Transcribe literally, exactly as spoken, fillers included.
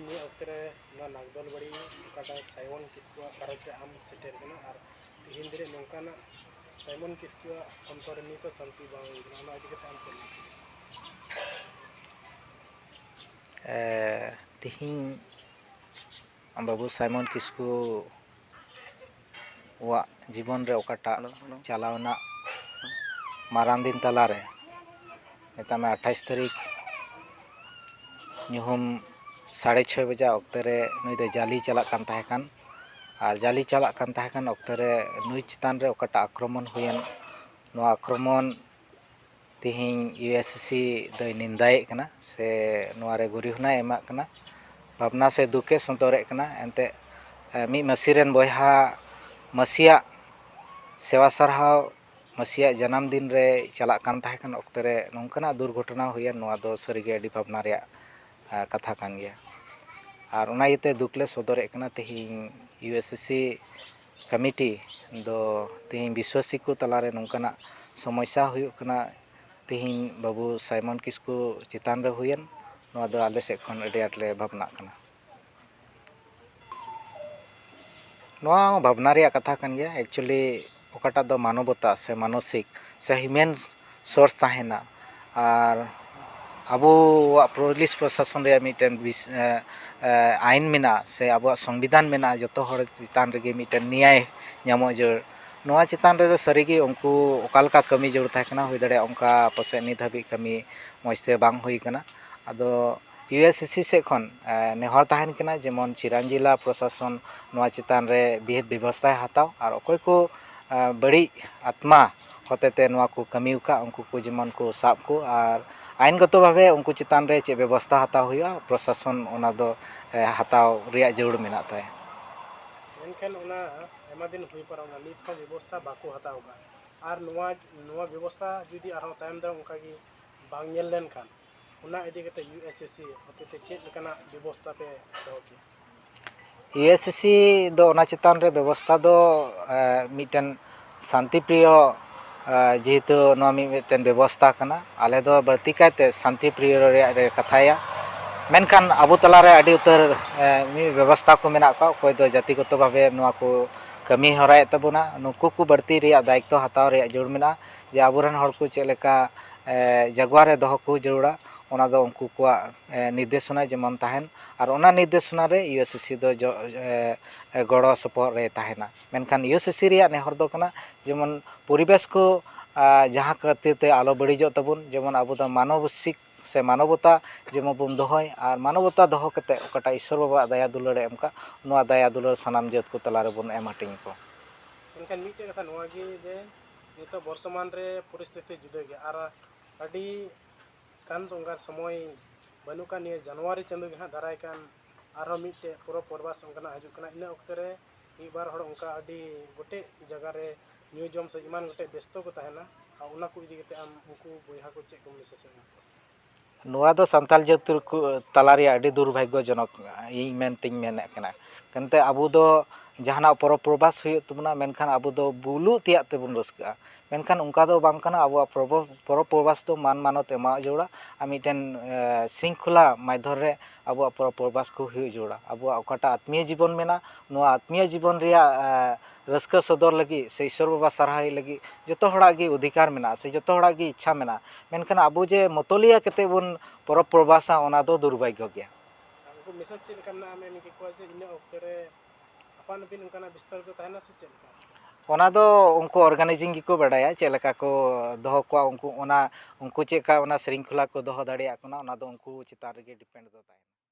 ᱱᱤᱭᱟᱹ ᱚᱠᱛᱮ ᱨᱮ ᱱᱚᱣᱟ ᱱᱟᱜᱫᱚᱞᱵᱟᱲᱤ ᱚᱠᱟᱴᱟᱜ ᱥᱟᱭᱢᱚᱱ ᱠᱤᱥᱠᱩᱣᱟᱜ ᱜᱷᱟᱨᱚᱸᱡᱽ ᱨᱮ ᱟᱢ ᱥᱮᱴᱮᱨ ᱠᱟᱱᱟ, ᱟᱨ ᱛᱤᱦᱤᱧ ᱫᱷᱟᱹᱨᱤᱡ ᱱᱚᱝᱠᱟᱱᱟᱜ ᱥᱟᱭᱢᱚᱱ ᱠᱤᱥᱠᱩᱣᱟᱜ ᱚᱱᱛᱚᱨ ᱨᱮ ᱱᱤᱛ ᱦᱚᱸ ᱥᱟᱱᱛᱤ ᱵᱟᱝ ᱦᱩᱭ ᱠᱟᱱᱟ, ᱚᱱᱟ ᱤᱫᱤ ᱠᱟᱛᱮ ᱟᱢ ᱪᱮᱫ ᱮᱢ ᱞᱟᱹᱭᱟ? ᱮ, ᱛᱤᱦᱤᱧ ᱵᱟᱹᱵᱩ ᱥᱟᱭᱢᱚᱱ ᱠᱤᱥᱠᱩ ᱣᱟᱜ ᱡᱤᱵᱚᱱ ᱨᱮ ᱚᱠᱟᱴᱟᱜ ᱪᱟᱞᱟᱣᱱᱟ ᱢᱟᱨᱟᱝ ᱫᱤᱱ ᱛᱟᱞᱟᱨᱮ, ᱢᱮᱛᱟᱜ ᱢᱮ ᱟᱴᱷᱟᱭᱤᱥ ᱛᱟᱹᱨᱤᱠᱷ ᱧᱩᱦᱩᱢ ᱥᱟᱲᱮ ᱪᱷᱚᱭ ᱵᱟᱡᱟ ᱚᱠᱛᱮ ᱨᱮ ᱱᱩᱭ ᱫᱚ ᱡᱟᱹᱞᱤ ᱪᱟᱞᱟᱜ ᱠᱟᱱ ᱛᱟᱦᱮᱸ ᱠᱟᱱ᱾ ᱟᱨ ᱡᱟᱹᱞᱤ ᱪᱟᱞᱟᱜ ᱠᱟᱱ ᱛᱟᱦᱮᱸ ᱠᱟᱱ ᱚᱠᱛᱮ ᱨᱮ ᱱᱩᱭ ᱪᱮᱛᱟᱱ ᱨᱮ ᱚᱠᱟᱴᱟᱜ ᱟᱠᱨᱚᱢᱚᱱ ᱦᱩᱭᱮᱱ, ᱱᱚᱣᱟ ᱟᱠᱨᱚᱢᱚᱱ ᱛᱤᱦᱤᱧ ᱤᱭᱩ ᱮᱥ ᱮ ᱥᱤ ᱫᱚᱭ ᱱᱤᱱᱫᱟᱭᱮᱫ ᱠᱟᱱᱟ ᱥᱮ ᱱᱚᱣᱟ ᱨᱮ ᱜᱩᱨᱤᱦᱚᱱᱟᱭ ᱮᱢᱟᱜ ᱠᱟᱱᱟ, ᱵᱷᱟᱵᱽᱱᱟ ᱥᱮ ᱫᱩᱠᱮ ᱥᱚᱫᱚᱨᱮᱫ ᱠᱟᱱᱟ᱾ ᱮᱱᱛᱮᱫ, ᱮ, ᱢᱤᱫ ᱢᱟᱹᱥᱤ ᱨᱮᱱ ᱵᱚᱭᱦᱟ ᱢᱟᱹᱥᱤᱭᱟᱜ ᱥᱮᱣᱟ ᱥᱟᱨᱦᱟᱣ, ᱢᱟᱹᱥᱤᱭᱟᱜ ᱡᱟᱱᱟᱢ ᱫᱤᱱ ᱨᱮ ᱪᱟᱞᱟᱜ ᱠᱟᱱ ᱛᱟᱦᱮᱸ ᱠᱟᱱ ᱚᱠᱛᱮ ᱨᱮ ᱱᱚᱝᱠᱟᱱᱟᱜ ᱫᱩᱨᱜᱷᱚᱴᱚᱱᱟ ᱦᱩᱭᱮᱱ, ᱱᱚᱣᱟ ᱫᱚ ᱥᱟᱹᱨᱤᱜᱮ ᱟᱹᱰᱤ ᱵᱷᱟᱵᱽᱱᱟ ᱨᱮᱭᱟᱜ, ᱮ, ᱠᱟᱛᱷᱟ ᱠᱟᱱ ᱜᱮᱭᱟ᱾ ᱟᱨ ᱚᱱᱟ ᱤᱭᱟᱹᱛᱮ ᱫᱩᱠ ᱞᱮ ᱥᱚᱫᱚᱨᱮᱫ ᱠᱟᱱᱟ᱾ ᱛᱮᱦᱮᱧ U S A C committee ᱫᱚ ᱛᱮᱦᱮᱧ ᱵᱤᱥᱣᱟᱥᱤ ᱠᱚ ᱛᱟᱞᱟᱨᱮ ᱱᱚᱝᱠᱟᱱᱟᱜ ᱥᱚᱢᱚᱥᱥᱟ ᱦᱩᱭᱩᱜ ᱠᱟᱱᱟ, ᱛᱮᱦᱮᱧ ᱵᱟᱹᱵᱩ ᱥᱟᱭᱢᱚᱱ ᱠᱤᱥᱠᱩ ᱪᱮᱛᱟᱱ ᱨᱮ ᱦᱩᱭᱮᱱ, ᱱᱚᱣᱟ ᱫᱚ ᱟᱞᱮ ᱥᱮᱫ ᱠᱷᱚᱱ ᱟᱹᱰᱤ ᱟᱸᱴ ᱞᱮ ᱵᱷᱟᱵᱽᱱᱟᱜ ᱠᱟᱱᱟ᱾ ᱱᱚᱣᱟ ᱦᱚᱸ ᱵᱷᱟᱵᱽᱱᱟ ᱨᱮᱭᱟᱜ ᱠᱟᱛᱷᱟ ᱠᱟᱱ ᱜᱮᱭᱟ᱾ Actually, ᱚᱠᱟᱴᱟᱜ ᱫᱚ ᱢᱟᱱᱚᱵᱚᱛᱟ ᱥᱮ ᱢᱟᱱᱚᱥᱤᱠ ᱥᱮ human source ᱛᱟᱦᱮᱱᱟ, ᱟᱨ ᱟᱵᱚᱣᱟᱜ ᱯᱩᱞᱤᱥ ᱯᱨᱚᱥᱟᱥᱚᱱ ᱨᱮᱭᱟᱜ ᱢᱤᱫᱴᱮᱱ ᱵᱤᱥ-, ᱮ, ᱮ, ᱟᱭᱤᱱ ᱢᱮᱱᱟᱜᱼᱟ ᱥᱮ ᱟᱵᱚᱣᱟᱜ ᱥᱚᱝᱵᱤᱫᱷᱟᱱ ᱢᱮᱱᱟᱜᱼᱟ, ᱡᱚᱛᱚ ᱦᱚᱲ ᱪᱮᱛᱟᱱ ᱨᱮᱜᱮ ᱢᱤᱫᱴᱮᱱ ᱱᱮᱭᱟᱭ ᱧᱟᱢᱚᱜ ᱡᱟᱹᱨᱩᱲ᱾ ᱱᱚᱣᱟ ᱪᱮᱛᱟᱱ ᱨᱮᱫᱚ ᱥᱟᱹᱨᱤᱜᱮ ᱩᱱᱠᱩ ᱚᱠᱟ ᱞᱮᱠᱟ ᱠᱟᱹᱢᱤ ᱡᱟᱹᱨᱩᱲ ᱛᱟᱦᱮᱸ ᱠᱟᱱᱟ, ᱦᱩᱭ ᱫᱟᱲᱮᱭᱟᱜᱼᱟ ᱚᱱᱠᱟ ᱯᱟᱥᱮᱡ ᱱᱤᱛ ᱦᱟᱹᱵᱤᱡ ᱠᱟᱹᱢᱤ ᱢᱚᱡᱽ ᱛᱮ ᱵᱟᱝ ᱦᱩᱭ ᱠᱟᱱᱟ᱾ ᱟᱫᱚ ᱤᱭᱩ ᱮᱥ ᱮ ᱥᱤ ᱥᱮᱫ ᱠᱷᱚᱱ, ᱮ, ᱱᱮᱦᱚᱨ ᱛᱟᱦᱮᱱ ᱠᱟᱱᱟ ᱡᱮᱢᱚᱱ ᱪᱤᱨᱟᱱ ᱡᱮᱞᱟ ᱯᱨᱚᱥᱟᱥᱚᱱ ᱱᱚᱣᱟ ᱪᱮᱛᱟᱱ ᱨᱮ ᱵᱤᱦᱤᱛ ᱵᱮᱵᱚᱥᱛᱷᱟᱭ ᱦᱟᱛᱟᱣ, ᱟᱨ ᱚᱠᱚᱭ ᱠᱚ, ᱮ, ᱵᱟᱹᱲᱤᱡ ᱟᱛᱢᱟ ᱦᱚᱛᱮᱛᱮ ᱱᱚᱣᱟ ᱠᱚ ᱠᱟᱹᱢᱤ ᱟᱠᱟᱫ, ᱩᱱᱠᱩ ᱠᱚ ᱡᱮᱢᱚᱱ ᱠᱚ ᱥᱟᱵ ᱠᱚ, ᱟᱨ ᱟᱭᱤᱱᱜᱚᱛᱚ ᱵᱷᱟᱵᱮ ᱩᱱᱠᱩ ᱪᱮᱛᱟᱱ ᱨᱮ ᱪᱮᱫ ᱵᱮᱵᱚᱥᱛᱷᱟ ᱦᱟᱛᱟᱣ ᱦᱩᱭᱩᱜᱼᱟ, ᱯᱨᱚᱥᱟᱥᱚᱱ ᱚᱱᱟ ᱫᱚ, ᱮ, ᱦᱟᱛᱟᱣ ᱨᱮᱭᱟᱜ ᱡᱟᱹᱨᱩᱲ ᱢᱮᱱᱟᱜ ᱛᱟᱭᱟ᱾ ᱢᱮᱱᱠᱷᱟᱱ ᱚᱱᱟ ᱟᱭᱢᱟ ᱫᱤᱱ ᱦᱩᱭ ᱯᱟᱨᱚᱢ ᱮᱱᱟ, ᱱᱤᱛ ᱦᱚᱸ ᱵᱮᱵᱚᱥᱛᱷᱟ ᱵᱟᱠᱚ ᱦᱟᱛᱟᱣ ᱠᱟᱜᱼᱟ᱾ ᱟᱨ ᱱᱚᱣᱟ, ᱱᱚᱣᱟ ᱵᱮᱵᱚᱥᱛᱷᱟ ᱡᱩᱫᱤ ᱟᱨᱦᱚᱸ ᱛᱟᱭᱚᱢ ᱫᱟᱨᱟᱢ ᱚᱱᱠᱟ ᱜᱮ ᱵᱟᱝ ᱧᱮᱞ ᱞᱮᱱᱠᱷᱟᱱ, ᱚᱱᱟ ᱤᱫᱤ ᱠᱟᱛᱮ ᱤᱭᱩ ᱮᱥ ᱮ ᱥᱤ ᱦᱚᱛᱮᱛᱮ ᱪᱮᱫ ᱞᱮᱠᱟᱱᱟᱜ ᱵᱮᱵᱚᱥᱛᱷᱟ ᱯᱮ ᱫᱚᱦᱚ ᱠᱮᱭᱟ? ᱤᱭᱩ ᱮᱥ ᱮ ᱥᱤ ᱫᱚ ᱚᱱᱟ ᱪᱮᱛᱟᱱ ᱨᱮ ᱵᱮᱵᱚᱥᱛᱷᱟ ᱫᱚ, ᱮ, ᱢᱤᱫᱴᱮᱱ ᱥᱟᱱᱛᱤ ᱯᱨᱤᱭᱚ, ᱮ, ᱡᱮᱦᱮᱛᱩ ᱱᱚᱣᱟ ᱢᱤᱫ ᱢᱤᱫᱴᱮᱱ ᱵᱮᱵᱚᱥᱛᱷᱟ ᱠᱟᱱᱟ, ᱟᱞᱮ ᱫᱚ ᱵᱟᱹᱲᱛᱤ ᱠᱟᱭᱛᱮ ᱥᱟᱱᱛᱤ ᱯᱨᱤᱭᱚ ᱨᱮᱭᱟᱜ ᱞᱮ ᱠᱟᱛᱷᱟᱭᱟ᱾ ᱢᱮᱱᱠᱷᱟᱱ ᱟᱵᱚ ᱛᱟᱞᱟᱨᱮ ᱟᱹᱰᱤ ᱩᱛᱟᱹᱨ ᱮ, ᱢᱤᱫ ᱵᱮᱵᱚᱥᱛᱷᱟ ᱠᱚ ᱢᱮᱱᱟᱜ ᱠᱚᱣᱟ, ᱚᱠᱚᱭ ᱫᱚ ᱡᱟᱹᱛᱤᱜᱚᱛᱚ ᱵᱷᱟᱵᱮ ᱱᱚᱣᱟ ᱠᱚ ᱠᱟᱹᱢᱤ ᱦᱚᱨᱟᱭᱮᱫ ᱛᱟᱵᱚᱱᱟ᱾ ᱱᱩᱠᱩ ᱠᱚ ᱵᱟᱹᱲᱛᱤ ᱨᱮᱭᱟᱜ ᱫᱟᱭᱤᱛᱛᱚ ᱦᱟᱛᱟᱣ ᱨᱮᱭᱟᱜ ᱡᱟᱹᱨᱩᱲ ᱢᱮᱱᱟᱜᱼᱟ, ᱡᱮ ᱟᱵᱚᱨᱮᱱ ᱦᱚᱲ ᱠᱚ ᱪᱮᱫ ᱞᱮᱠᱟ ᱮ, ᱡᱟᱜᱣᱟ ᱨᱮ ᱫᱚᱦᱚ ᱠᱚ ᱡᱟᱹᱨᱩᱲᱟ, ᱚᱱᱟ ᱫᱚ ᱩᱱᱠᱩ ᱠᱚᱣᱟᱜ ᱮ, ᱱᱤᱨᱫᱮᱥᱚᱱᱟ ᱡᱮᱢᱚᱱ ᱛᱟᱦᱮᱱ, ᱟᱨ ᱚᱱᱟ ᱱᱤᱨᱫᱮᱥᱚᱱᱟ ᱨᱮ ᱤᱭᱩ ᱮᱥ ᱮᱥ ᱥᱤ ᱫᱚ ᱡᱚ-, ᱮ, ᱮ, ᱜᱚᱲᱚ ᱥᱚᱯᱚᱦᱚᱫ ᱨᱮ ᱛᱟᱦᱮᱱᱟ᱾ ᱢᱮᱱᱠᱷᱟᱱ ᱤᱭᱩ ᱮᱥ ᱮᱥ ᱥᱤ ᱨᱮᱭᱟᱜ ᱱᱮᱦᱚᱨ ᱫᱚ ᱠᱟᱱᱟ, ᱡᱮᱢᱚᱱ ᱯᱚᱨᱤᱵᱮᱥ ᱠᱚ ᱟ, ᱡᱟᱦᱟᱸ ᱠᱷᱟᱹᱛᱤᱨ ᱛᱮ ᱟᱞᱚ ᱵᱟᱹᱲᱤᱡᱚᱜ ᱛᱟᱵᱚᱱ, ᱡᱮᱢᱚᱱ ᱟᱵᱚ ᱫᱚ ᱢᱟᱱᱚᱵᱤᱠ ᱥᱮ ᱢᱟᱱᱚᱵᱚᱛᱟ ᱡᱮᱢᱚᱱ ᱵᱚᱱ ᱫᱚᱦᱚᱭ, ᱟᱨ ᱢᱟᱱᱚᱵᱚᱛᱟ ᱫᱚᱦᱚ ᱠᱟᱛᱮ ᱚᱠᱟᱴᱟᱜ ᱤᱥᱥᱚᱨ ᱵᱟᱵᱟᱣᱟᱜ ᱫᱟᱭᱟ ᱫᱩᱞᱟᱹᱲ ᱮ ᱮᱢ ᱠᱟᱜ, ᱱᱚᱣᱟ ᱫᱟᱭᱟ ᱫᱩᱞᱟᱹᱲ ᱥᱟᱱᱟᱢ ᱡᱟᱹᱛ ᱠᱚ ᱛᱟᱞᱟ ᱨᱮᱵᱚᱱ ᱮᱢ ᱦᱟᱹᱴᱤᱧ ᱟᱠᱚ᱾ ᱢᱮᱱᱠᱷᱟᱱ ᱢᱤᱫᱴᱮᱡ ᱠᱟᱛᱷᱟ ᱱᱚᱣᱟ ᱜᱮ ᱡᱮ ᱱᱤᱛᱚᱜ ᱵᱚᱨᱛᱚᱢᱟᱱ ᱨᱮ ᱯᱚᱨᱤᱥᱛᱷᱤᱛᱤ ᱡᱩᱫᱟᱹ ᱜᱮᱭᱟ, ᱟᱨ ᱟᱹᱰᱤ ᱜᱟᱱ ᱚᱱᱠᱟ ᱥᱚᱢᱚᱭ ᱵᱟᱹᱱᱩᱜ ᱠᱟᱜ᱾ ᱱᱤᱭᱟᱹ ᱡᱟᱱᱩᱣᱟᱨᱤ ᱪᱟᱸᱫᱳ ᱜᱮ ᱦᱟᱸᱜ ᱫᱟᱨᱟᱭ ᱠᱟᱱ ᱟᱨᱦᱚᱸ ᱢᱤᱫᱴᱮᱡ ᱯᱚᱨᱚᱵᱽ ᱯᱚᱨᱵᱟᱥ ᱚᱱᱠᱟᱱᱟᱜ ᱦᱤᱡᱩᱜ ᱠᱟᱱᱟ᱾ ᱤᱱᱟᱹ ᱚᱠᱛᱮ ᱨᱮ ᱢᱤᱫ ᱵᱟᱨ ᱦᱚᱲ ᱚᱱᱠᱟ ᱟᱹᱰᱤ ᱜᱚᱴᱮᱡ ᱡᱟᱭᱜᱟ ᱨᱮ ᱧᱩ ᱡᱚᱢ ᱥᱮ ᱮᱢᱟᱱ ᱜᱚᱴᱮᱡ ᱵᱮᱥᱛᱚ ᱠᱚ ᱛᱟᱦᱮᱱᱟ, ᱟᱨ ᱚᱱᱟ ᱠᱚ ᱤᱫᱤ ᱠᱟᱛᱮ ᱟᱢ ᱩᱱᱠᱩ ᱵᱚᱭᱦᱟ ᱠᱚ ᱪᱮᱫ ᱠᱚᱢ ᱢᱮᱥᱮᱡᱽ ᱮᱢᱟ ᱠᱚᱣᱟ? ᱱᱚᱣᱟ ᱫᱚ ᱥᱟᱱᱛᱟᱲ ᱡᱟᱹᱛ ᱠᱚ ᱛᱟᱞᱟ ᱨᱮᱭᱟᱜ ᱟᱹᱰᱤ ᱫᱩᱨᱵᱷᱟᱜᱽᱜᱚᱡᱚᱱᱚᱠ ᱤᱧ ᱢᱮᱱᱛᱮᱧ ᱢᱮᱱᱮᱫ ᱠᱟᱱᱟ᱾ ᱮᱱᱛᱮ ᱟᱵᱚ ᱫᱚ ᱡᱟᱦᱟᱱᱟᱜ ᱯᱚᱨᱚᱵᱽ ᱯᱚᱨᱵᱟᱥ ᱦᱩᱭᱩᱜ ᱛᱟᱵᱚᱱᱟ, ᱢᱮᱱᱠᱷᱟᱱ ᱟᱵᱚ ᱫᱚ ᱵᱩᱞᱩᱜ ᱛᱮᱭᱟᱜ ᱛᱮᱵᱚᱱ ᱨᱟᱹᱥᱠᱟᱹᱜᱼᱟ᱾ ᱢᱮᱱᱠᱷᱟᱱ ᱚᱱᱠᱟ ᱫᱚ ᱵᱟᱝ ᱠᱟᱱᱟ᱾ ᱟᱵᱚᱣᱟᱜ ᱯᱚᱨᱚᱵᱽ, ᱯᱚᱨᱚᱵᱽ ᱯᱚᱨᱵᱟᱥ ᱫᱚ ᱢᱟᱱ ᱢᱟᱱᱚᱛ ᱮᱢᱟᱣᱟᱜ ᱡᱟᱹᱨᱩᱲᱟ, ᱟᱨ ᱢᱤᱫᱴᱮᱱ, ᱮ, ᱥᱨᱤᱝᱠᱷᱚᱞᱟ ᱢᱟᱫᱽᱫᱷᱚᱢ ᱨᱮ ᱟᱵᱚᱣᱟᱜ ᱯᱚᱨᱚᱵᱽ ᱯᱚᱨᱵᱟᱥ ᱠᱚ ᱦᱩᱭᱩᱜ ᱡᱟᱹᱨᱩᱲᱟ᱾ ᱟᱵᱚᱣᱟᱜ ᱚᱠᱟᱴᱟᱜ ᱟᱛᱢᱤᱭᱚ ᱡᱤᱵᱚᱱ ᱢᱮᱱᱟᱜᱼᱟ, ᱱᱚᱣᱟ ᱟᱛᱢᱤᱭᱚ ᱡᱤᱵᱚᱱ ᱨᱮᱭᱟᱜ, ᱮ, ᱨᱟᱹᱥᱠᱟᱹ ᱥᱚᱫᱚᱨ ᱞᱟᱹᱜᱤᱫ ᱥᱮ ᱤᱥᱥᱚᱨ ᱵᱟᱵᱟ ᱥᱟᱨᱦᱟᱣ ᱞᱟᱹᱜᱤᱫ ᱡᱚᱛᱚ ᱦᱚᱲᱟᱜ ᱜᱮ ᱚᱫᱷᱤᱠᱟᱨ ᱢᱮᱱᱟᱜᱼᱟ ᱥᱮ ᱡᱚᱛᱚ ᱦᱚᱲᱟᱜ ᱜᱮ ᱤᱪᱪᱷᱟ ᱢᱮᱱᱟᱜᱼᱟ᱾ ᱢᱮᱱᱠᱷᱟᱱ ᱟᱵᱚ ᱡᱮ ᱢᱚᱛᱚᱞᱤᱭᱟ ᱠᱟᱛᱮ ᱵᱚᱱ ᱯᱚᱨᱚᱵᱽ ᱯᱚᱨᱵᱟᱥᱟ, ᱚᱱᱟ ᱫᱚ ᱫᱩᱨᱵᱷᱟᱜᱽᱜᱚ ᱜᱮᱭᱟ᱾ ᱩᱱᱠᱩ ᱢᱮᱥᱮᱡᱽ ᱪᱮᱫ ᱞᱮᱠᱟ ᱢᱮᱱᱟᱜᱼᱟ, ᱢᱮᱱ ᱠᱮᱫ ᱠᱚᱣᱟ ᱡᱮ ᱤᱱᱟᱹ ᱚᱠᱛᱮ ᱨᱮ ᱟᱯᱟᱱ ᱟᱹᱯᱤᱱ ᱚᱱᱠᱟᱱᱟᱜ ᱵᱤᱥᱛᱟᱨᱤᱛ ᱛᱟᱦᱮᱱᱟ ᱥᱮ ᱪᱮᱫ ᱞᱮᱠᱟ? ᱚᱱᱟ ᱫᱚ ᱩᱱᱠᱩ ᱚᱨᱜᱟᱱᱟᱭᱡᱤᱝ ᱜᱮᱠᱚ ᱵᱟᱰᱟᱭᱟ, ᱪᱮᱫ ᱞᱮᱠᱟ ᱠᱚ ᱫᱚᱦᱚ ᱠᱚᱣᱟ ᱩᱱᱠᱩ, ᱚᱱᱟ ᱩᱱᱠᱩ ᱪᱮᱫ ᱞᱮᱠᱟ ᱚᱱᱟ ᱥᱨᱤᱝᱠᱷᱚᱞᱟ ᱠᱚ ᱫᱚᱦᱚ ᱫᱟᱲᱮᱭᱟᱜ ᱠᱟᱱᱟ, ᱚᱱᱟ ᱫᱚ ᱩᱱᱠᱩ ᱪᱮᱛᱟᱱ ᱨᱮᱜᱮ ᱰᱤᱯᱮᱱᱰ ᱫᱚ ᱛᱟᱦᱮᱱᱟ᱾